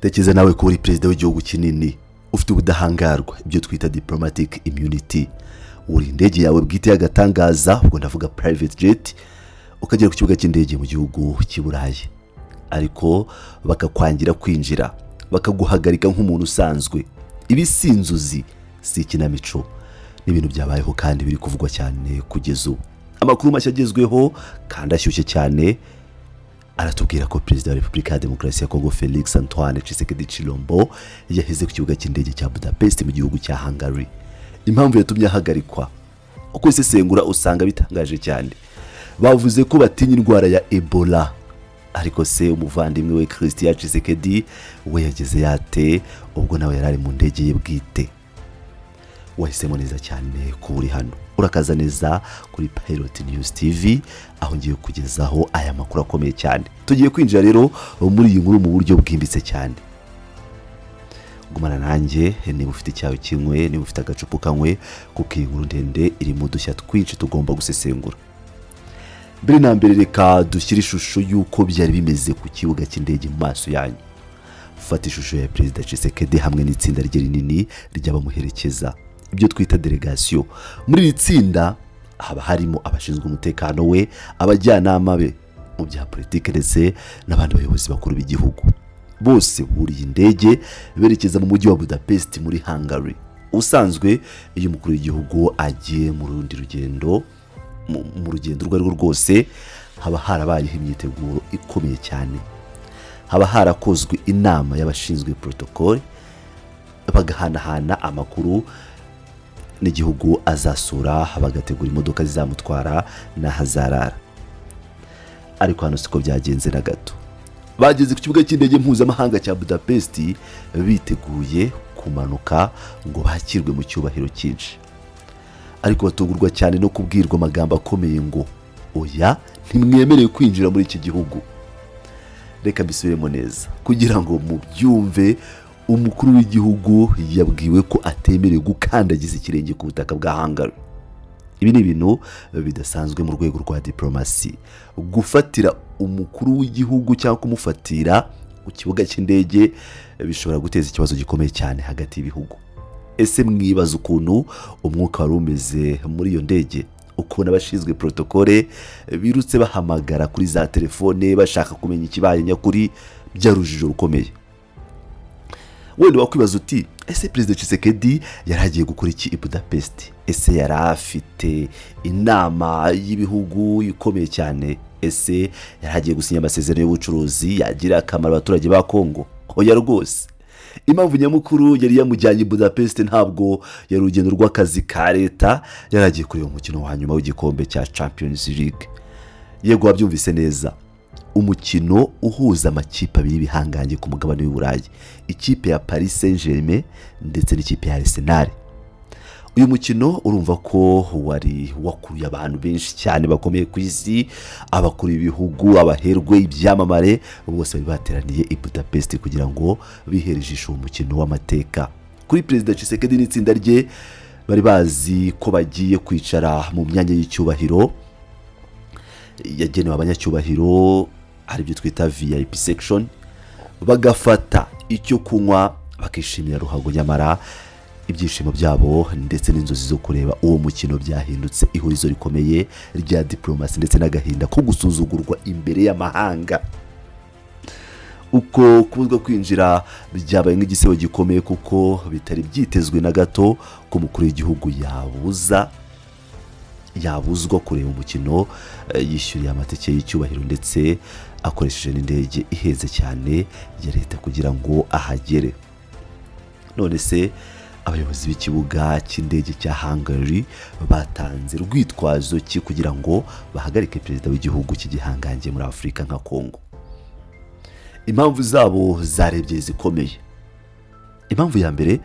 Tekereza nawe ko uri perezida w'igihugu kinini ufite ubudahangarwa, ibyo twita diplomatic immunity. Uri indege yawe bwite y'agatangaza, ubwo ndavuga private jet, ukagera ku kibuga cy'indege mu gihugu cy'i Burayi, ariko bakakwangira kwinjira, bakaguhagarika nk'umuntu usanzwe. Ibi si inzozi, si ikinamico, ni ibintu byabayeho kandi biri kuvugwa cyane kugeza ubu. Amakuru mashya agezweho kandi ashyushye cyane aratubwira ko Perezida wa Repubulika ya Demokarasi ya Kongo, Felix Antoine Tshisekedi Tshilombo, yaheze ku kibuga cy'indege cya Budapest mu gihugu cya Hungary. Impamvu yatumye ahagarikwa, uko isesengura usanga bitangaje cyane. Bavuze ko batinya indwara ya Ebola. Ariko se umuvandimwe we Christian Tshisekedi we yageze yate, ubwo nawe yari ari mu ndege ye bwite? Wahisemo neza cyane kuba uri hano. Urakaza neza kuri Pilot News TV, aho ngiye kugezaho aya makuru akomeye cyane. Tugiye kwinjira rero muri iyi nkuru mu buryo bwimbitse cyane. Gumana nanjye, niba ufite icyayi kinywe, niba ufite agacupa kanywe, kuko iyi nkuru ndende irimo udushya twinshi tugomba gusesengura. Mbere na mbere, reka dushyire ishusho y'uko byari bimeze ku kibuga cy'indege mu maso yanyu. Fata ishusho ya Perezida Tshisekedi hamwe n'itsinda rye rinini ry'abamuherekeza, ibyo twita délégation. Muri iri tsinda haba harimo abashinzwe umutekano we, abajyanama be mu bya politiki ndetse n'abandi bayobozi bakuru b'igihugu. Bose buriye indege berekeza mu mujyi wa Budapest muri Hungary. Ubusanzwe iyo umukuru w'igihugu agiye mu rundi rugendo, mu rugendo urwo ari rwo rwose, haba harabayeho imyiteguro ikomeye cyane, haba harakozwe inama y'abashinzwe protocole, bagahanahana amakuru n'igihugu azasura, bagategura imodoka zizamutwara n'aho azarara. Ariko hano siko byagenze na gato. Bageze ku kibuga cy'indege mpuzamahanga cya Budapest biteguye kumanuka ngo bakirwe mu cyubahiro cyinshi, ariko batungurwa cyane no kubwirwa amagambo akomeye ngo: "Oya, ntimwemerewe kwinjira muri iki gihugu." Reka mbisubiremo neza kugira ngo mubyumve. Umukuru w'igihugu yabwiwe ko atemerewe gukandagiza ikirenge ku butaka bwa Hungary. Ibi ni ibintu bidasanzwe mu rwego rwa diporomasi. Gufatira umukuru w'igihugu cyangwa kumufatira ku kibuga cy'indege bishobora guteza ikibazo gikomeye cyane hagati y'ibihugu. Ese mwibaza ukuntu umwuka wari umeze muri iyo ndege, ukuntu abashinzwe protocole birutse bahamagara kuri za telefone bashaka kumenya ikibaye nyakuri? Byari urujijo rukomeye. Wenda wakwibaza uti: "Ese Perezida Tshisekedi yari agiye gukora iki i Budapest? Ese yari afite inama y'ibihugu ikomeye cyane? Ese yari agiye gusinya amasezerano y'ubucuruzi yagirira akamaro abaturage ba Kongo?" Oya rwose. Impamvu nyamukuru yari yamujyanye i Budapest ntabwo yari urugendo rw'akazi ka leta. Yari agiye kureba umukino wa nyuma w'igikombe cya Champions League. Yego, wabyumvise neza, umukino uhuza amakipe abiri y'ibihangange ku mugabane w'i Burayi, ikipe ya Paris Saint Germain ndetse n'ikipe ya Arsenal. Uyu mukino urumva ko wari wakuruye abantu benshi cyane bakomeye ku isi: abakuru b'ibihugu, abaherwe, ibyamamare, bose bari bateraniye i Budapest kugira ngo bihere ijisho uwo mukino w'amateka. Kuri Perezida Tshisekedi n'itsinda rye, bari bazi ko bagiye kwicara mu myanya y'icyubahiro yagenewe abanyacyubahiro, aribyo twita VIP section, bagafata icyo kunywa, bakishimira ruhago. Nyamara ibyishimo byabo ndetse n'inzozi zo kureba uwo mukino byahindutse ihurizo rikomeye rya diporomasi ndetse n'agahinda ko gusuzugurwa imbere y'amahanga. Uko kubuzwa kwinjira byabaye nk'igisebo gikomeye, kuko bitari byitezwe na gato ko umukuru w'igihugu yabuzwa kureba umukino yishyuriye amatike y'icyubahiro ndetse akoresheje n'indege ihenze cyane ya leta kugira ngo ahagere. None se abayobozi b'ikibuga cy'indege cya Hungary batanze rwitwazo ki kugira ngo bahagarike perezida w'igihugu cy'igihangange muri Afurika nka Kongo? Impamvu zabo zarebye zikomeye. Impamvu ya mbere,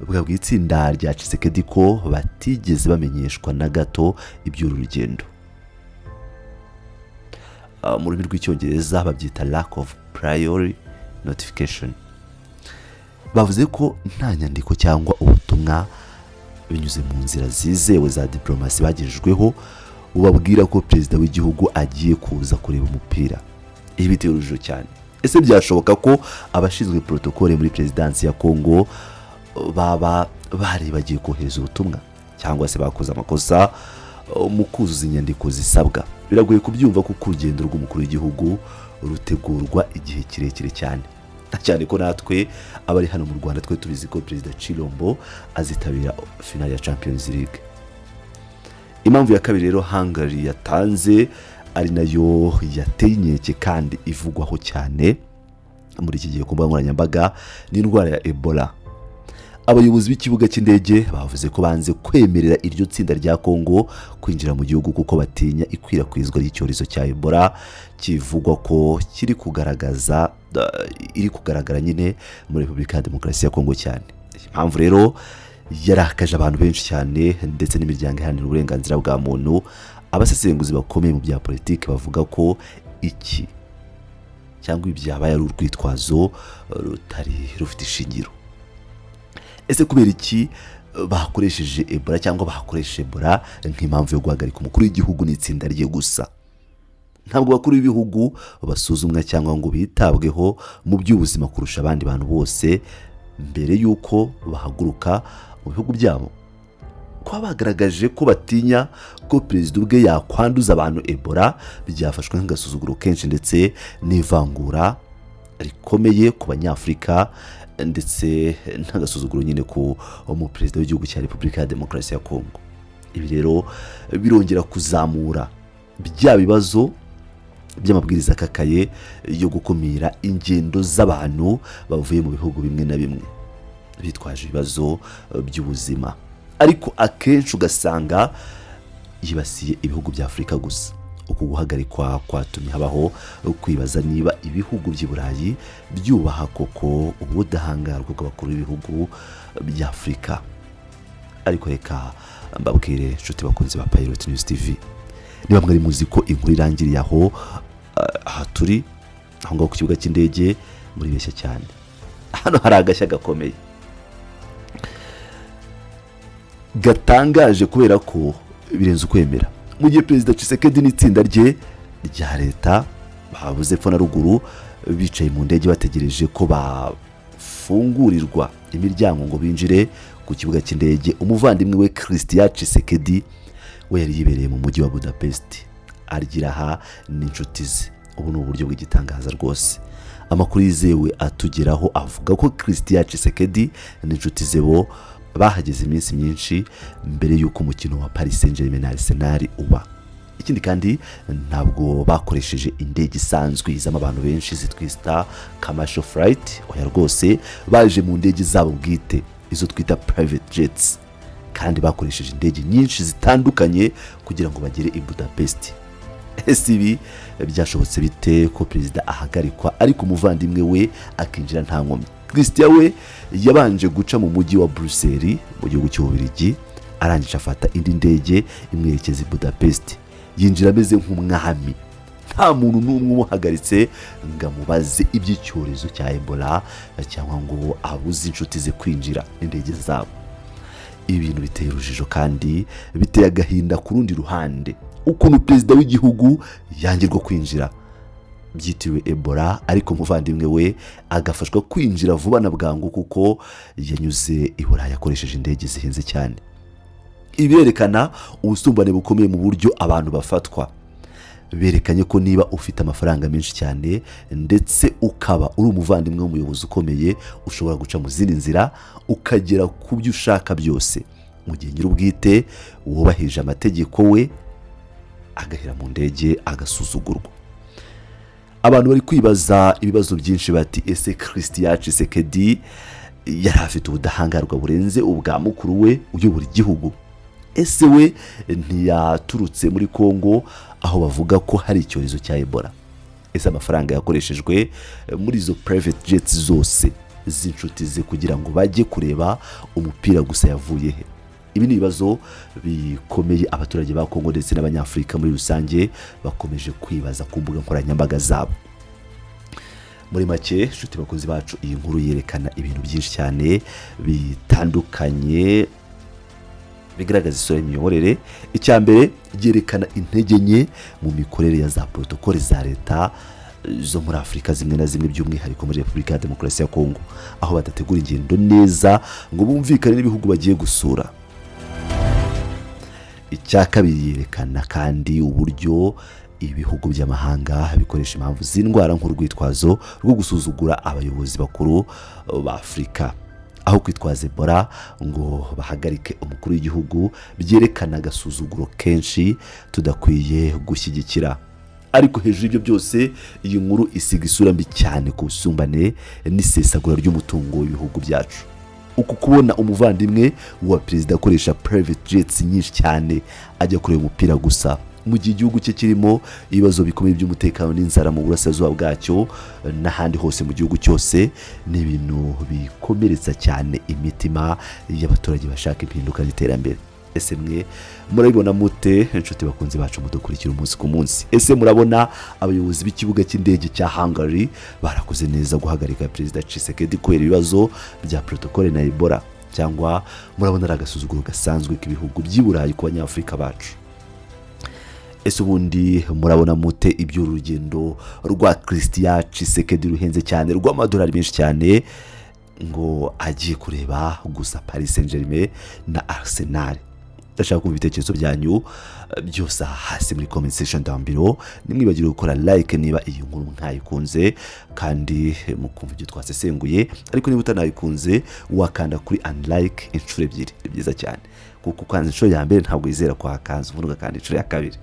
bwabwiye itsinda rya Tshisekedi ko batigeze bamenyeshwa na gato iby'uru rugendo. Mu rurimi rw'Icyongereza babyita lack of prior notification. Bavuze ko nta nyandiko cyangwa ubutumwa binyuze mu nzira zizewe za diporomasi bagejejweho bubabwira ko perezida w'igihugu agiye kuza kureba umupira. Ibi biteye urujijo cyane. Ese byashoboka ko abashinzwe protokole muri perezidansi ya Kongo baba baribagiwe kohereza ubutumwa, cyangwa se bakoze amakosa mu kuzuza inyandiko zisabwa? Biragoye kubyumva kuko urugendo rw'umukuru w'igihugu rutegurwa igihe kirekire cyane, cyane ko natwe abari hano mu Rwanda twe tubizi ko Perezida Chilombo azitabira finale ya Champions League. Impamvu ya kabiri rero Hungary yatanze, ari nayo yateye inkeke kandi ivugwaho cyane muri iki gihe ku mbuga nkoranyambaga, ni indwara ya Ebola. Abayobozi b'ikibuga cy'indege bavuze ko banze kwemerera iryo tsinda rya Kongo kwinjira mu gihugu kuko batinya ikwirakwizwa ry'icyorezo cya Ebola kivugwa ko kiri kugaragaza iri kugaragara nyine muri Repubulika ya Demokarasi ya Kongo cyane. Impamvu rero yarakaje abantu benshi cyane ndetse n'imiryango iharanira uburenganzira bwa muntu. Abasesenguzi bakomeye mu bya politiki bavuga ko iki cyangwa ibi byabaye ari urwitwazo rutari rufite ishingiro. Ese kubera iki bakoresheje Ebola cyangwa bakoresheje Ebola nk'impamvu yo guhagarika umukuru w'igihugu n'itsinda rye gusa? Ntabwo abakuru b'ibihugu basuzumwa cyangwa ngo bitabweho mu by'ubuzima kurusha abandi bantu bose mbere y'uko bahaguruka mu bihugu byabo. Kuba bagaragaje ko batinya ko perezida ubwe yakwanduza abantu Ebola byafashwe nk'agasuzuguro kenshi ndetse n'ivangura rikomeye ku Banyafurika, ndetse n'agasuzuguro nyine ku perezida w'igihugu cya Repubulika ya Demokarasi ya Kongo. Ibi rero birongera kuzamura bya bibazo by'amabwiriza akakaye yo gukumira ingendo z'abantu bavuye mu bihugu bimwe na bimwe bitwaje ibibazo by'ubuzima, ariko akenshi ugasanga yibasiye ibihugu bya Afurika gusa. Uku guhagarikwa kwatumye habaho kwibaza niba ibihugu by'i Burayi byubaha koko ubudahangarwa bw'abakuru b'ibihugu bya Afurika. Ariko reka mbabwire, inshuti bakunzi ba Pilot News TV, niba mwari muzi ko inkuru irangiriye aho, aha turi aho ngaho ku kibuga cy'indege, muribeshya cyane. Hano hari agashya gakomeye gatangaje kubera ko birenze ukwemera. Mu gihe Perezida Tshisekedi n'itsinda rye rya leta babuze epfo na ruguru, bicaye mu ndege bategereje ko bafungurirwa imiryango ngo binjire ku kibuga cy'indege, umuvandimwe we Christian Tshisekedi we yari yibereye mu mujyi wa Budapest argira aha n'inshuti ze. Ubu ni uburyo bw'igitangaza rwose. Amakuru yizewe atugeraho avuga ko Christian Tshisekedi n'inshuti ze bo bahageze iminsi myinshi mbere y'uko umukino wa Paris Saint-Germain na Arsenal uba. Ikindi kandi, ntabwo bakoresheje indege isanzwe izamo abantu benshi zitwita commercial flight. Oya rwose, baje mu ndege zabo bwite, izo twita private jets, kandi bakoresheje indege nyinshi zitandukanye kugira ngo bagere i Budapest. Ese ibi byashobotse bite ko perezida ahagarikwa ariko umuvandimwe we akinjira nta nkomyi? Christian we yabanje guca mu mujyi wa Buruseli mu gihugu cy'Ububiligi, arangije afata indi ndege imwerekeza i Budapest, yinjira ameze nk'umwami, nta muntu n'umwe umuhagaritse ngo amubaze iby'icyorezo cya Ebola cyangwa ngo abuze inshuti ze kwinjira indege zabo. Ibintu biteye urujijo kandi biteye agahinda ku rundi ruhande, ukuntu perezida w'igihugu yangirwa kwinjira byitiriwe Ebola, ariko umuvandimwe we agafashwa kwinjira vuba na bwangu kuko yanyuze i Burayi akoresheje indege zihenze cyane. Ibi birerekana ubusumbane bukomeye mu buryo abantu bafatwa. Berekanye ko niba ufite amafaranga menshi cyane ndetse ukaba uri umuvandimwe w'umuyobozi ukomeye, ushobora guca mu zindi nzira ukagera ku byo ushaka byose, mu gihe nyir'ubwite wubahirije amategeko we agahera mu ndege agasuzugurwa. Abantu bari kwibaza ibibazo byinshi bati: "Ese Christian Tshisekedi yari afite ubudahangarwa burenze ubwa mukuru we uyobora igihugu? Ese we ntiyaturutse muri Congo aho bavuga ko hari icyorezo cya Ebola? Ese amafaranga yakoreshejwe muri izo private jets zose z'inshuti ze kugira ngo bajye kureba umupira gusa yavuye he?" Ibi ni ibibazo bikomeye abaturage ba Kongo ndetse n'Abanyafurika muri rusange bakomeje kwibaza ku mbuga nkoranyambaga zabo. Muri make, inshuti bakunzi bacu, iyi nkuru yerekana ibintu byinshi cyane bitandukanye bigaragaza isura y'imiyoborere. Icya mbere, ryerekana intege nke mu mikorere ya za protokole za leta. zo muri Afurika zimwe na zimwe, by'umwihariko muri Repubulika ya Demokarasi ya Kongo, aho badategura ingendo neza ngo bumvikane n'ibihugu bagiye gusura. Icya kabiri, yerekana kandi uburyo ibihugu by'amahanga bikoresha impamvu z'indwara nk'urwitwazo rwo gusuzugura abayobozi bakuru ba Afurika. Aho kwitwaza Ebola ngo bahagarike umukuru w'igihugu byerekana agasuzuguro kenshi tudakwiye gushyigikira. Ariko hejuru y'ibyo byose, iyi nkuru isiga isura mbi cyane ku busumbane n'isesagura ry'umutungo w'ibihugu byacu. Uku kubona umuvandimwe wa perezida akoresha private jets nyinshi cyane ajya kureba umupira gusa, mu gihe igihugu cye kirimo ibibazo bikomeye by'umutekano n'inzara mu burasirazuba bwacyo n'ahandi hose mu gihugu cyose, ni ibintu bikomeretsa cyane imitima y'abaturage bashaka impinduka n'iterambere. Ese mwe murabibona mute, inshuti bakunzi bacu mudukurikira umunsi ku munsi? Ese murabona abayobozi b'ikibuga cy'indege cya Hungary barakoze neza guhagarika Perezida Tshisekedi kubera ibibazo bya protocole na Ebola, cyangwa murabona ari agasuzuguro gasanzwe k'ibihugu by'i Burayi ku Banyafurika bacu? Ese ubundi murabona mute iby'uru rugendo rwa Christian Tshisekedi ruhenze cyane, rw'amadolari menshi cyane, ngo agiye kureba gusa Paris Saint Germain na Arsenal? Ndashaka kumva ibitekerezo byanyu byose aha hasi muri comment section down below. Ntimwibagirwe gukora like niba iyi nkuru mwayikunze kandi mukumva ibyo twasesenguye. Ariko niba utanayikunze, wakanda kuri unlike inshuro ebyiri, ni byiza cyane, kuko ukanze inshuro ya mbere ntabwo wizera ko wakanze, ubundi ugakanda inshuro ya kabiri.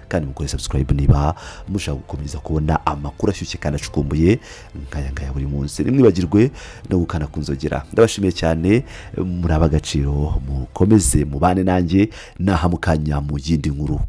Kandi mukore subscribe niba mushaka gukomeza kubona amakuru ashyushye kandi acukumbuye nk'aya ngaya buri munsi. Ntimwibagirwe no gukanda ku nzogera. Ndabashimiye cyane, muri ab'agaciro. Mukomeze mubane nanjye naha mukanya mu yindi nkuru.